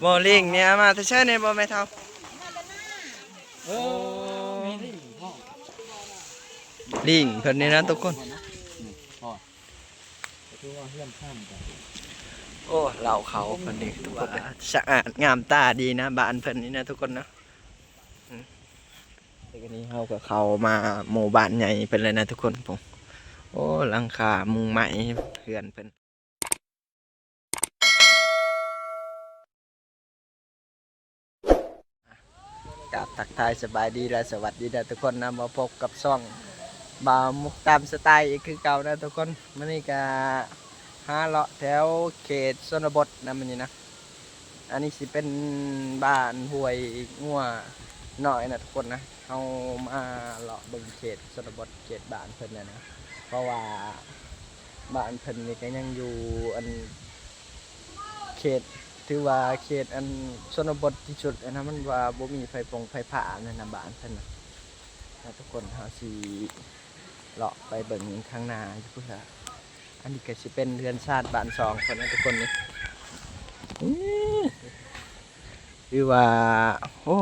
ບໍ່ ລີງນີ້ມາແຕ່ໃສນີ້ບໍ່ແມ່ເຖົ້າ? ເອີ ມີລີງພ້ອມ ລີງເພິ່ນນີ້ນະທຸກຄົນ. ໂອ້ ເລົ້າເຂົ້າເພິ່ນນີ້ທຸກຄົນ ສະອາດງາມຕາດີນະ ບ້ານເພິ່ນນີ້ນະທຸກຄົນນະ. ອືມ ແຕ່ນີ້ເຮົາກໍເຂົ້າມາໝູ່ບ້ານໃຫຍ່ເພິ່ນແລ້ວນະທຸກຄົນ. ໂອ້ ຫຼັງຄາມຸງໄມ້ເຮືອນເພິ່ນ. ກາບທັກທາຍສະບາຍດີ ແລະ ສະຫວັດດີເດີທຸກຄົນນະ ມາພົບກັບຊ່ອງບ່າວມຸກຕາມສະໄຕອີກຄືເກົ່ານະທຸກຄົນ. ມື້ນີ້ກະຫາເລາະແຖວເຂດຊົນນະບົດນະມື້ນີ້ນະ. ອັນນີ້ຊິເປັນບ້ານຫ້ວຍງົວນ້ອຍນະທຸກຄົນນະ. ເຮົາມາເລາະເບິ່ງເຂດຊົນນະບົດ ເຂດບ້ານເພິ່ນນະ ເພາະວ່າບ້ານເພິ່ນນີ້ກະຍັງຢູ່ອັນ ເຂດ ຖືວ່າເຂດອັນຊົນນະບົດທີ່ສຸດຫັ້ນນະ ມັນວ່າບໍ່ມີໄຟຟົງໄຟຟ້າຫັ້ນນະ ບ້ານເພິ່ນນະ. ແລ້ວທຸກຄົນ ເຮົາຊິເລາະໄປເບິ່ງຂ້າງໜ້າຢູ່ພຸ້ນລະ. ອັນນີ້ກໍຊິເປັນເຮືອນຊານບ້ານຊ່ອງເພິ່ນນະທຸກຄົນນີ້. ອື ຖືວ່າ ໂອ້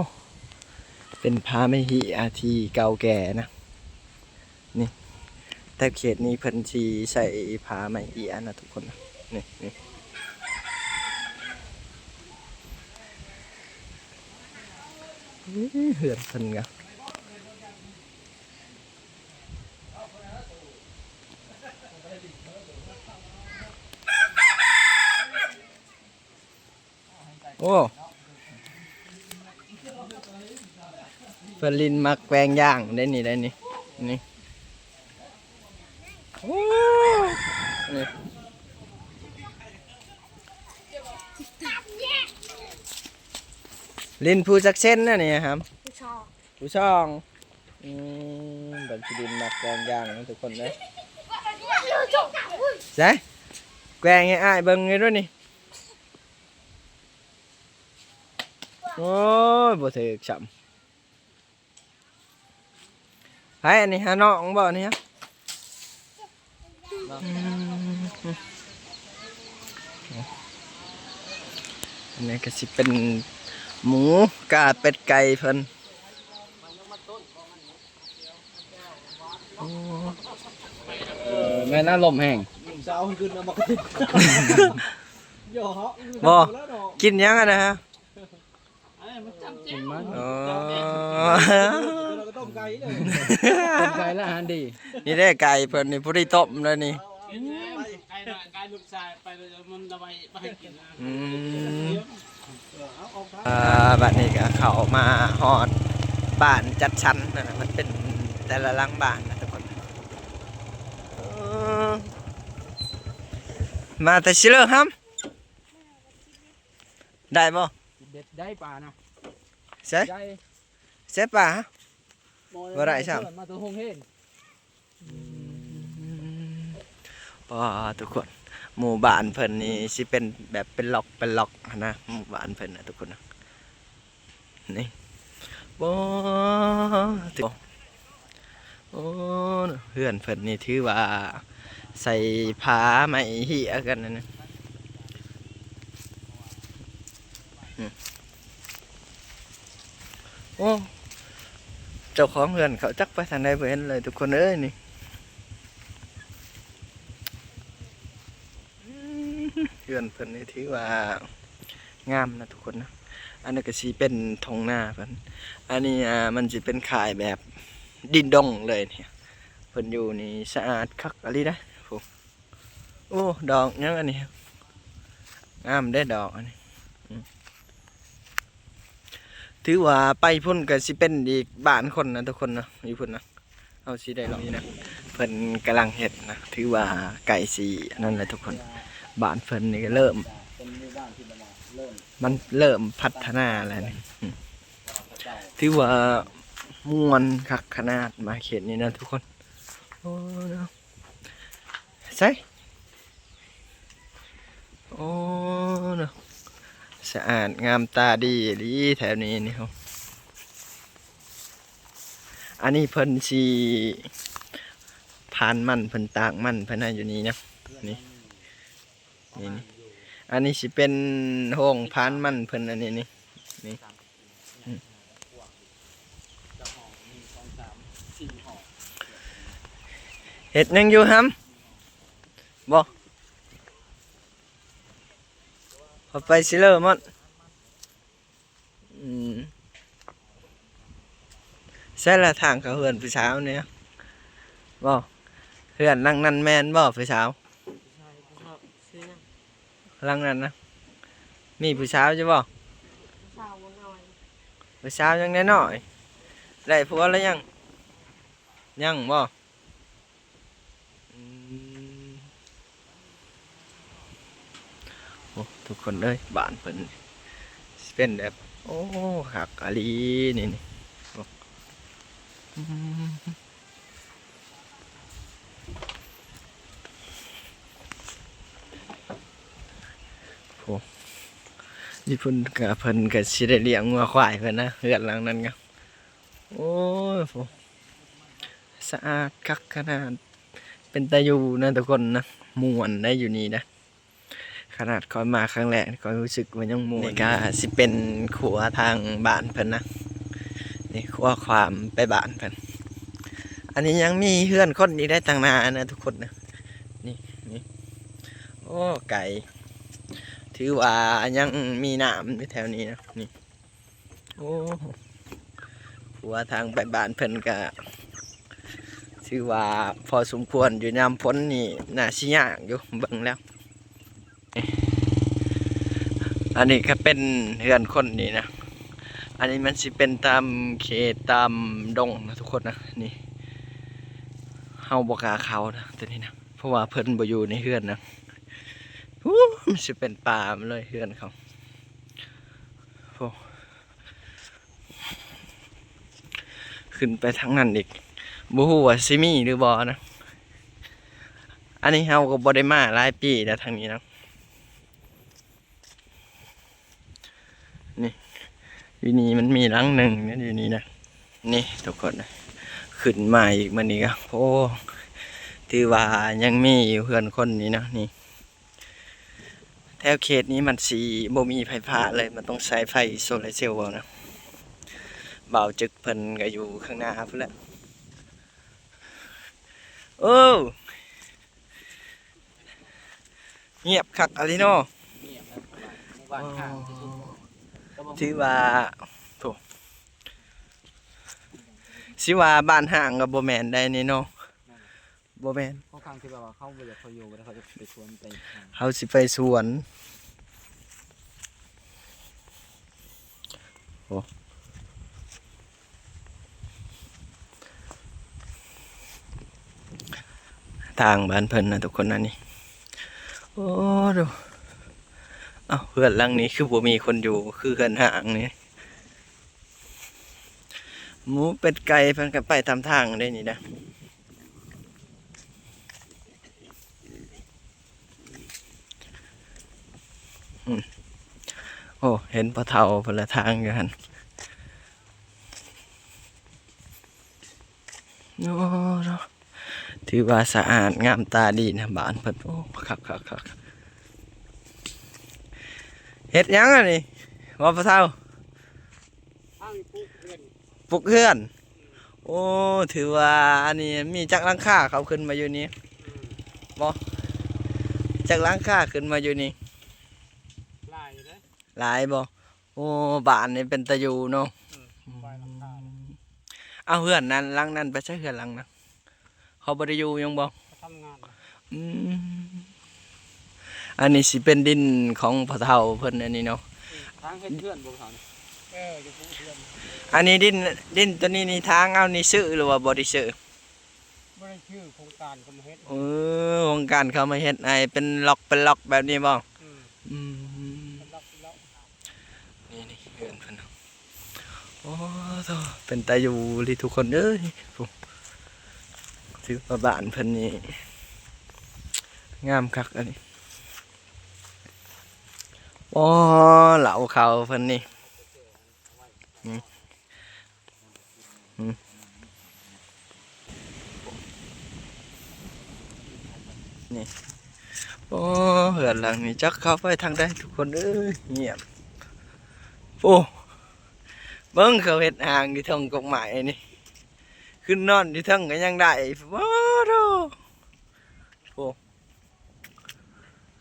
ເປັນພາມະຫິອາທີ່ເກົ່າແກ່ນະ. ນີ້ ແຖບເຂດນີ້ເພິ່ນຊິໃຊ້ຜ້າໄມ້ເອຍນະທຸກຄົນ. ນີ້ ນີ້ ເຮືອນເພິ່ນກະ ໂອ້ ເພິ່ນຫຼິ້ນໝາກແກວ່ງຢາງໄດ໋ນີ້ ໄດ໋ນີ້ ນີ້ ໂອ້ ນີ້ ຫຼິ້ນຜູ້ຈັກເຊັນນະນີ້ຫຳ? ຜູ້ຊອງ ຜູ້ຊອງ. ອືມ ເພິ່ນຊິຫຼິ້ນໝາກແກວ່ງຢາງນະທຸກຄົນເດີ. ໃສ ແກວ່ງໃຫ້ອ້າຍເບິ່ງແດ່ດູນີ້. ໂອ້ຍ ບໍ່ຖືກຊ້ຳ. ໃຜອັນນີ້ຫາ ນ້ອງບໍ່ນີ້ຫາ? ອືມ ອັນນີ້ກໍຊິເປັນໝູ ກາ ເປັດ ໄກ່ເພິ່ນ. ໂອ້ ເອີ ແມ່ນອາລົມແຮງ ສາວຂຶ້ນນຳມາກະຕິບ ບໍ່ ກິນຫຍັງອັນນະຫະ? ກິນມັນ ອໍ ຕົ້ມໄກ່ເລີຍ ຕົ້ມໄກ່ແລ້ວອາຫານດີ. ນີ້ເດ້ໄກ່ເພິ່ນນີ້ ຜູ້ທີ່ຕົ້ມເລີຍນີ້. ໄກ່ ໄກ່ ໄກ່ລູກຊາຍໄປ ມັນເອົາໄວ້ ໄວ້ໃຫ້ກິນນະ. ອືມ ອ່າ ບັດນີ້ກໍເຂົ້າມາຮອດບ້ານຈັດສັນນະ ມັນເປັນແຕ່ລະຫຼັງບ້ານນະທຸກຄົນ. ເອີ ມາແຕ່ຊິເລີຫຳ ໄດ້ບໍ່? ເດັດໄດ້ປານະ ໃສ ໃສປາ? ບໍ່ໄດ້ຊ້ຳ ມາແຕ່ໂຮງຮຽນ. ອືມ ປ້າ ທຸກຄົນ ໝູ່ບ້ານເພິ່ນນີ້ຊິເປັນແບບເປັນລັອກເປັນລັອກຫັ້ນນະ ໝູ່ບ້ານເພິ່ນນະທຸກຄົນນະ. ນີ້ ໂອ້ ໂອ້ ເຮືອນເພິ່ນນີ້ຖືວ່າໃສ່ຜ້າໄມ້ເຮຍກັນນະ. ອືມ ໂອ້ ເຈົ້າຂອງເຮືອນເຂົາຈັກໄປທາງໃດບໍ່ເຫັນເລີຍທຸກຄົນເອີຍນີ້. ເຮືອນເພິ່ນນີ້ຖືວ່າງາມນະທຸກຄົນນະ. ອັນນີ້ກໍຊິເປັນທົ່ງນາເພິ່ນ ອັນນີ້ ອ່າ ມັນຊິເປັນຄ້າຍແບບດິນດົງເລີຍນີ້. ເພິ່ນຢູ່ນີ້ສະອາດຄັກອີ່ຫຼີເດ້. ໂອ້ ໂອ້ ດອກຫຍັງອັນນີ້ ງາມເດ້ດອກອັນນີ້. ອືມ ຖືວ່າໄປພຸ້ນກໍຊິເປັນອີກບ້ານຄົນນະທຸກຄົນນະ ຢູ່ພຸ້ນນະ. ເຮົາຊິໄດ້ລອງນີ້ນະ ເພິ່ນກຳລັງເຮັດນະ ຖືວ່າໃກ້ຊິອັນນັ້ນແຫຼະທຸກຄົນ. ບ້ານເພິ່ນນີ້ກໍເລີ່ມ ມັນເລີ່ມພັດທະນາແລ້ວນີ້. ອືມ ຖືວ່າມ່ວນຄັກຂະໜາດມາເຂດນີ້ນະທຸກຄົນ. ໂອ້ ໃສ ໂອ້ ເນາະ ສະອາດງາມຕາດີອີ່ຫຼີແຖວນີ້ນີ້. ອັນນີ້ເພິ່ນຊິຜ່ານມັນ ເພິ່ນຕາກມັນເພິ່ນໃຫ້ຢູ່ນີ້ນະ ນີ້ ນີ້ ນີ້ ອັນນີ້ຊິເປັນໂຮງພານມັນເພິ່ນ ອັນນີ້ນີ້ ນີ້ ເຮັດຫຍັງຢູ່ຫຳ? ບໍ່ ເຂົ້າໄປຊິເລີໝົດ. ອືມ ໃສລະທາງເຂົ້າເຮືອນຜູ້ສາວນີ້? ບໍ່ ເຮືອນຫຼັງນັ້ນແມ່ນບໍ່ຜູ້ສາວ? ຫຼັງນັ້ນນະ ມີຜູ້ສາວຢູ່ບໍ່? ຜູ້ສາວຍັງນ້ອຍ ໄດ້ຜົວແລ້ວຍັງ? ຍັງບໍ່? ອືມ ໂອ້ ທຸກຄົນເອີຍ ບ້ານເພິ່ນຊິເປັນແບບ ໂອ້ ຄັກອີ່ຫຼີນີ້ ນີ້ ໂອ້ ອືມ ໂອ້ ຢູ່ພຸ້ນກະເພິ່ນກະຊິໄດ້ລ້ຽງງົວຄວາຍເພິ່ນນະ ເຮືອນຫຼັງນັ້ນກະ ໂອ້ຍ ໂອ້ ສະອາດຄັກຂະໜາດ ເປັນຕາຢູ່ນະທຸກຄົນນະ ມ່ວນໄດ໋ຢູ່ນີ້ນະ ຂະໜາດຂ້ອຍມາຄັ້ງແລກຂ້ອຍຮູ້ສຶກວ່າຍັງມ່ວນ. ນີ້ກະຊິເປັນຂົວທາງບ້ານເພິ່ນນະ ນີ້ຂົວຂ້າມໄປບ້ານເພິ່ນ. ອັນນີ້ຍັງມີເຮືອນຄົນອີກໄດ໋ ທາງໜ້ານະທຸກຄົນນະ ນີ້ ນີ້ ໂອ້ ໄກ ຖືວ່າຍັງມີນ້ຳຢູ່ແຖວນີ້ນະ ນີ້. ໂອ້ ຂົວທາງໄປບ້ານເພິ່ນກະຖືວ່າພໍສົມຄວນຢູ່ ຍາມຝົນນີ້ໜ້າຊິຍາກຢູ່ເບິ່ງແລ້ວ. ອັນນີ້ກະເປັນເຮືອນຄົນນີ້ນະ ອັນນີ້ມັນຊິເປັນຕາມເຂດຕາມດົງນະທຸກຄົນນະ ນີ້ ເຮົາບໍ່ກ້າເຂົ້ານະໂຕນີ້ນະ ເພາະວ່າເພິ່ນບໍ່ຢູ່ໃນເຮືອນນະ. ໂອ້ ມັນຊິເປັນປ່າມາເລີຍເຮືອນເຂົາ. ໂອ້ ຂຶ້ນໄປທາງນັ້ນອີກ ບໍ່ຮູ້ວ່າຊິມີຫຼືບໍ່ນະ. ອັນນີ້ເຮົາກໍບໍ່ໄດ້ມາຫຼາຍປີແລ້ວທາງນີ້ນະ. ນີ້ ຢູ່ນີ້ມັນມີຫຼັງໜຶ່ງນະ ຢູ່ນີ້ນະ. ນີ້ທຸກຄົນ ຂຶ້ນມາອີກມື້ນີ້ກະ ໂອ້ ຖືວ່າຍັງມີຢູ່ເຮືອນຄົນນີ້ນະ ນີ້. ແຖວເຂດນີ້ມັນຊິບໍ່ມີໄຟຟ້າເລີຍ ມັນຕ້ອງໃຊ້ໄຟໂຊລາເຊວເອົານະ. ບ່າວຈຶກເພິ່ນກະຢູ່ຂ້າງໜ້າພຸ້ນແຫຼະ. ໂອ້ ງຽບຄັກອີ່ຫຼີເນາະ. ງຽບນະ ໝູ່ບ້ານຫ່າງທີ່ສຸດ. ຖືວ່າ ໂທ້ ຊິວ່າບ້ານຫ່າງກະບໍ່ແມ່ນໄດ໋ນີ້ເນາະ. ບໍ່ແມ່ນ ຂ້ອນຂ້າງທີ່ແບບວ່າເຂົາບໍ່ຢາກ ເຂົາຢູ່ບໍ່ໄດ້ ເຂົາຈະໄປສວນໄປ ເຮົາຊິໄປສວນ. ໂອ້ ທາງບ້ານເພິ່ນນະທຸກຄົນ ອັນນີ້. ໂອ້ ດູ ເອົ້າ ເຮືອນຫຼັງນີ້ຄືບໍ່ມີຄົນຢູ່ ຄືເຮືອນຮ້າງນີ້. ໝູເປັດໄກ່ເພິ່ນກະໄປຕາມທາງເດ້ນີ້ນະ. ອືມ ໂອ້ ເຫັນພໍ່ເຖົ້າເພິ່ນລະທາງຢູ່ຫັ້ນ. ໂອ້ ຖືວ່າສະອາດງາມຕາດີນະບ້ານເພິ່ນ. ໂອ້ ຄັກໆໆ. ເຮັດຫຍັງອັນນີ້ ວ່າພໍ່ເຖົ້າ? ທາງນີ້ປຸກເຮືອນ ປຸກເຮືອນ. ໂອ້ ຖືວ່າອັນນີ້ມີຈັກຫຼັງຄາເຂົາຂຶ້ນມາຢູ່ນີ້? ອືມ ບໍ່ ຈັກຫຼັງຄາຂຶ້ນມາຢູ່ນີ້? ຫຼາຍຢູ່ເດ້. ຫຼາຍບໍ່? ໂອ້ ບ້ານນີ້ເປັນຕາຢູ່ເນາະ. ອືມ ຫຼາຍຫຼັງຄາເລີຍ. ເອົາ ເຮືອນນັ້ນ ຫຼັງນັ້ນໄປໃສ? ເຮືອນຫຼັງນັ້ນ ເຂົາບໍ່ໄດ້ຢູ່ຫຍັງບໍ່? ເຂົາທຳງານ. ອືມ ອັນນີ້ຊິເປັນດິນຂອງພໍ່ເຖົ້າເພິ່ນອັນນີ້ເນາະ. ອືມ ທາງເຮັດເຮືອນບໍ່ເຖົ້ານີ້? ເອີ ຢູ່ປູກເຮືອນ. ອັນນີ້ດິນ ດິນໂຕນີ້ນີ້ທາງເຮົານີ້ຊື້ ຫຼືວ່າບໍ່ໄດ້ຊື້? ບໍ່ໄດ້ຊື້ ໂຄງການເຂົາມາເຮັດ. ເອີ ໂຄງການເຂົາມາເຮັດໃຫ້ເປັນລັອກເປັນລັອກແບບນີ້ບໍ່? ອືມ ອືມ ເປັນລັອກເປັນລັອກ. ນີ້ ນີ້ເຮືອນເພິ່ນ. ໂອ້ ໂທ້ ເປັນຕາຢູ່ອີ່ຫຼີທຸກຄົນເອີຍ. ໂອ້ ຖືວ່າບ້ານເພິ່ນນີ້ງາມຄັກອັນນີ້. ໂອ້ ເລົ້າເຂົ້າເພິ່ນນີ້. ອືມ ອືມ ນີ້ ໂອ້ ໂອ້ ເຮືອນຫຼັງນີ້ຈັກເຂົ້າໄປທາງໃດທຸກຄົນເອີຍ ງຽບ. ໂອ້ ເບິ່ງເຂົາເຮັດຮ່າງຢູ່ເທິງກົກໄມ້ນີ້ ຂຶ້ນນອນຢູ່ເທິງກໍຍັງໄດ້. ໂອ້ໂທ້ ໂອ້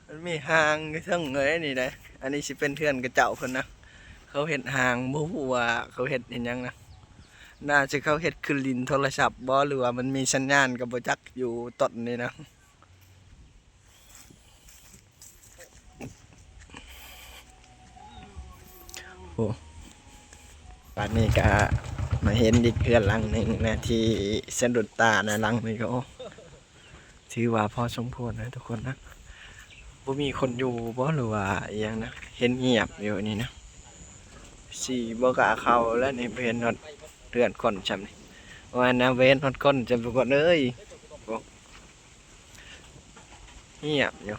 ມັນມີຮ່າງຢູ່ເທິງເລີຍນີ້ເດ້. ອັນນີ້ຊິເປັນເຮືອນຂະເຈົ້າເພິ່ນນະ ເຂົາເຮັດຮ່າງ ບໍ່ຮູ້ວ່າເຂົາເຮັດເຮັດຫຍັງນະ. ໜ້າຈະເຂົາເຮັດຄືຫຼິ້ນໂທລະສັບບໍ ຫຼືວ່າມັນມີສັນຍານກໍບໍ່ຈັກ ຢູ່ຕົ້ນນີ້ນະ. ໂອ້ ບາດນີ້ກະມາເຫັນອີກເຮືອນຫຼັງໜຶ່ງນະ ທີ່ສະດຸດຕານະ. ຫຼັງນີ້ກໍ ໂອ້ ຖືວ່າພໍສົມຄວນນະທຸກຄົນນະ. ບໍ່ມີຄົນຢູ່ບໍ ຫຼືວ່າອີ່ຫຍັງນະ ເຫັນງຽບຢູ່ນີ້ນະ. ຊິບໍ່ກ້າເຂົ້າແລ້ວນີ້ ບໍ່ເຫັນຮອດເຮືອນຄົນຊ່ຳນີ້. ວ່ານະ ບໍ່ເຫັນຮອດຄົນຊ່ຳ ທຸກຄົນເອີຍ. ໂອ້ ງຽບຢູ່.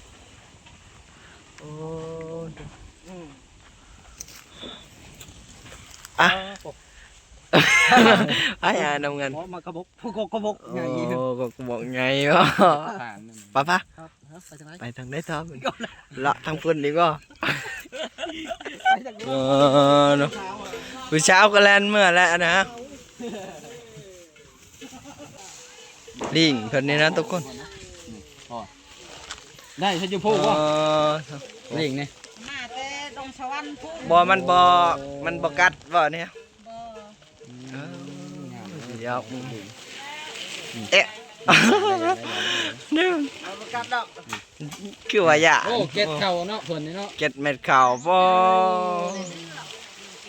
ໂອ້ ອະ ອາ ໄປຫານຳກັນ. ໂອ້ ໝາກກະບົກ ພວກກະບົກໃຫຍ່. ໂອ້ ກະບົກໃຫຍ່ບໍ? ປະປະ ໄປທາງໃດຕໍ່? ເລາະທາງພຸ້ນດີກວ່າ. ເອີ ເນາະ ຜູ້ສາວກໍແລ່ນເມືອແລ້ວນະ. ລີງເພິ່ນນີ້ນະທຸກຄົນ. ໄດ້ຊະຢູ່ພູບໍ່? ເອີ ລີງນີ້ ມາແຕ່ດົງສະຫວັນພຸ້ນ. ບໍ່ ມັນບໍ່ ມັນບໍ່ກັດບໍ່ນີ້? ບໍ່. ອືມ ເອີ ງາມເລີຍ ດຽວ ເອະ ໄດ້ໆໆໆ ໜຶ່ງ ມັນບໍ່ກັດດອກ. ຄືວ່າຢາກ ໂອ້ ເກັດເຂົ້າເນາະ ເພິ່ນນີ້ເນາະ ເກັດເມັດເຂົ້າບໍ່?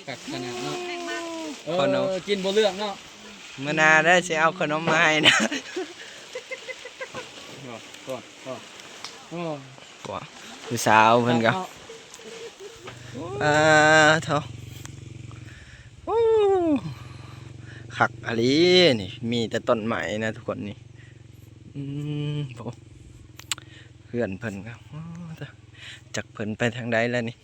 ຄັກຂະໜາດເນາະ. ເອີ ກິນບໍ່ເລືອກເນາະ. ມື້ໜ້າເດີ ຊິເອົາຂະໜົມມາໃຫ້ນະ. ໂອ້ ໂອ້ ໂອ້ ໂອ້ ຜູ້ສາວເພິ່ນກໍ ເນາະ ອາ ໂທ້ ໂອ້ ຄັກອີ່ຫຼີນີ້ ມີແຕ່ຕົ້ນໄມ້ນະທຸກຄົນນີ້. ອືມ ໂອ້ ເຮືອນເພິ່ນກໍ ໂອ້ ຈັກເພິ່ນໄປທາງໃດແລ້ວນີ້.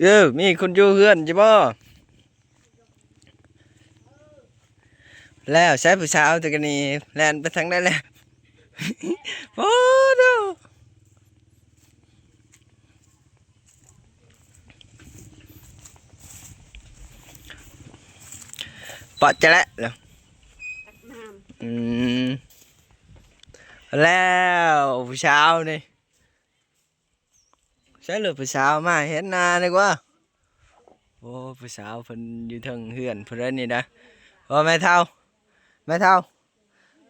ເອີ ມີຄົນຢູ່ເຮືອນຢູ່ບໍ່? ແລ້ວໃຊ້ຜູ້ສາວແຕ່ກະນີ້ແລ່ນໄປທາງໃດແລ້ວ? ໂອ້ໂດ ປະຈະແລະ ອືມ ແລ້ວຜູ້ສາວນີ້ ໃສເລີ ຜູ້ສາວມາເຫັນໜ້າດີກວ່າ. ໂອ້ ຜູ້ສາວເພິ່ນຢູ່ເທິງເຮືອນເພິ່ນນີ້ນະ. ໂອ້ ແມ່ເຖົ້າ ແມ່ເຖົ້າ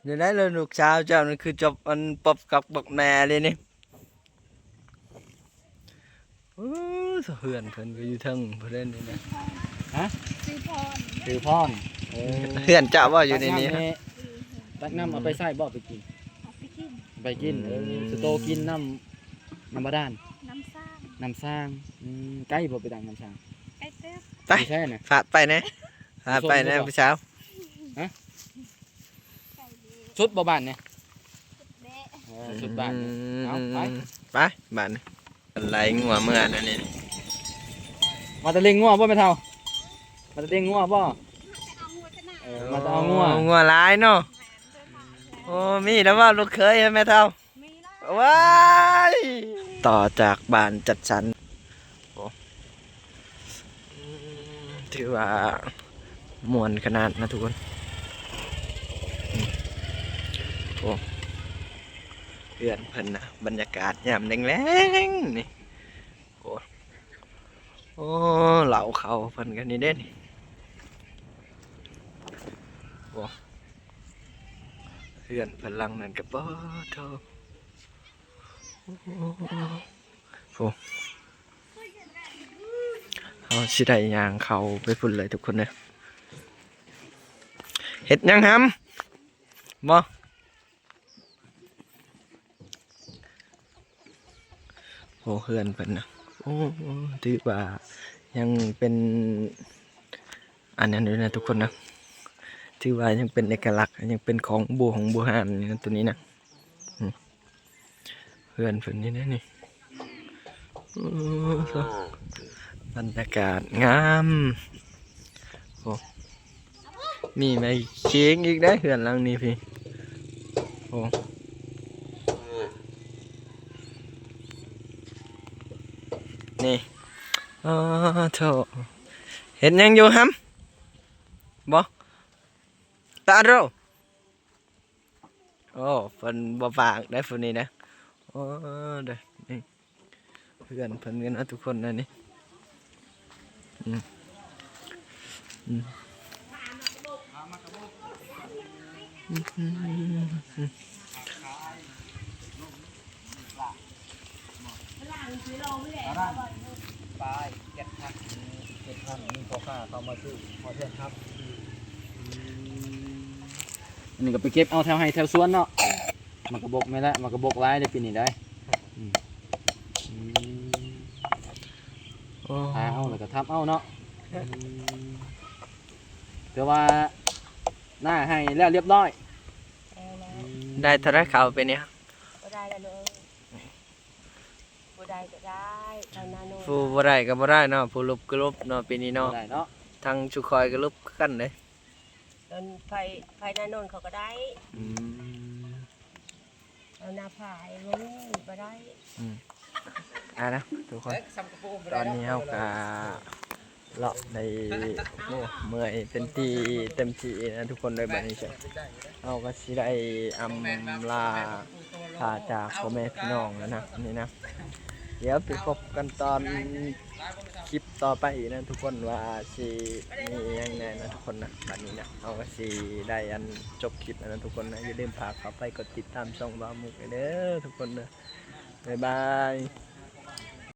ແນວໃດເລີ ລູກສາວເຈົ້ານີ້ຄືຈົບອັນປົບກັບບັກແມ່ເລີຍນີ້. ໂອ້ ເຮືອນເພິ່ນກໍຢູ່ເທິງເພິ່ນນີ້ນະ. ຮະ? ຊື່ພອນ ຊື່ພອນ. ເອີ ເຮືອນເຈົ້າບໍ່ຢູ່ໃນນີ້? ຕັກນ້ຳນີ້ ຕັກນ້ຳເອົາໄປໃຊ້ບໍ່? ໄປກິນ ເອົາໄປກິນ ໄປກິນ. ອືມ ເອີ ສະໂຕກິນນ້ຳ ນ້ຳບາດານ ນ້ຳສ້າງ ນ້ຳສ້າງ. ອືມ ໄກບໍ່ໄປຕັກນ້ຳສ້າງ? ໄກເຕີບ. ໄປ ຢູ່ໃສນະ? ພາໄປແດ່ ພາໄປແດ່ຜູ້ສາວ. ຮະ? ສຸດບໍ່ບ້ານນີ້? ສຸດແບະ. ເອີ ສຸດບ້ານ. ອືມ ເອົາ ໄປ ໄປ ບ້ານນີ້. ໄລ່ງົວເມືອແນວນີ້. ມາແຕ່ລ້ຽງງົວບໍ່ແມ່ເຖົ້າ? ມາແຕ່ລ້ຽງງົວບໍ່? ເອີ ມາແຕ່ເອົາງົວ. ໂອ້ ງົວຫຼາຍເນາະ. ໂອ້ ມີແລ້ວບໍ່ລູກເຂີຍແມ່ເຖົ້າ? ມີແລ້ວ. ວ້າຍ ຕໍ່ຈາກບ້ານຈັດສັນ. ໂອ້ ອືມ ຖືວ່າມ່ວນຂະໜາດນະທຸກຄົນ. ໂອ້ ເຮືອນເພິ່ນນະ ບັນຍາກາດຍາມແລງໆນີ້. ໂອ້ ໂອ້ ເລົ້າເຂົ້າເພິ່ນກໍນີ້ເດ້ນີ້. ໂອ້ ເຮືອນເພິ່ນຫຼັງນັ້ນກໍ ປາໂທ້ ໂອ້ ເຮົາຊິໄດ້ຍ່າງເຂົ້າໄປພຸ້ນເລີຍທຸກຄົນເດີ. ເຮັດຫຍັງຫຳ? ບໍ່ ໂອ້ ເຮືອນເພິ່ນນະ ໂອ້ ຖືວ່າຍັງເປັນອັນນັ້ນຢູ່ນະທຸກຄົນນະ ຖືວ່າຍັງເປັນເອກະລັກ ຍັງເປັນຂອງບູຮອງບູຮານຢູ່ນະ ໂຕນີ້ນະ. ອືມ ເຮືອນເພິ່ນນີ້ນະນີ້. ໂອ້ ບັນຍາກາດງາມ. ໂອ້ ມີໄມ້ເຄງອີກເດ້ ເຮືອນຫຼັງນີ້ພີ້. ໂອ້ ນີ້ ອໍ ໂທ້ ເຮັດຫຍັງຢູ່ຫຳ? ບໍ່ ຕາໂຣ ໂອ້ ເພິ່ນບໍ່ປາກໄດ້ຜູ້ນີ້ນະ. ໂອ້ ເດີ ນີ້ ເພື່ອນເພິ່ນກັນນະທຸກຄົນນະນີ້. ອືມ ອືມ ປາຍເຈັດພັນ ເຈັດພັນ ມີພໍ່ຄ້າເຂົ້າມາຊື້ພໍເທື່ອນຄັບ. ອັນນີ້ກໍໄປເກັບເອົາແຖວໄຮ່ແຖວສວນເນາະ. ໝາກກະບົກແມ່ນແຫຼະ ໝາກກະບົກຫຼາຍເດ້ປີນີ້ໄດ໋. ອືມ ອືມ ໂອ້ ຫາເອົາແລ້ວກໍທັບເອົາເນາະ. ອືມ ແຕ່ວ່າໜ້າໄຮ່ແລ້ວລຽບຮ້ອຍ. ໄດ້ເທົ່າໃດເຂົ້າປີນີ້? ບໍ່ໄດ້ແລ້ວລູກເອີຍ ຜູ້ໃດກໍໄດ້ ເທົ່ານັ້ນ. ຜູ້ບໍ່ໄດ້ກໍບໍ່ໄດ້ເນາະ ຜູ້ຫຼຸບກໍຫຼຸບເນາະ ປີນີ້ເນາະ ບໍ່ໄດ້ເນາະ. ທັງຊຸຂ້ອຍກໍຫຼຸບຄືກັນເດ້. ເພິ່ນໄປ ໄປນາໂນນເຂົາກໍໄດ້. ອືມ ເອົາໜ້າຜາຍບໍ່ມີ ບໍ່ໄດ້. ອືມ ອ່ານະທຸກຄົນ ຕອນນີ້ເຮົາກໍເລາະໄດ້ ໂອ້ ເມື່ອຍເຕັມທີ່ເຕັມທີ່ນະທຸກຄົນເດີ. ບັດນີ້ເຮົາກໍຊິໄດ້ອຳລາ ພາຈາກພໍ່ແມ່ພີ່ນ້ອງແລ້ວນະ ນີ້ນະ. ດຽວໄປພົບກັນຕອນຄລິບຕໍ່ໄປອີກນະທຸກຄົນ ວ່າຊິມີຫຍັງແດ່ນະທຸກຄົນນະ. ບັດນີ້ນະ ເຮົາກໍຊິໄດ້ອັນຈົບຄລິບແລ້ວນະທຸກຄົນນະ. ຢ່າລືມຝາກເຂົ້າໄປກົດຕິດຕາມຊ່ອງບ່າວມຸກເດີທຸກຄົນເດີ. ບາຍບາຍ.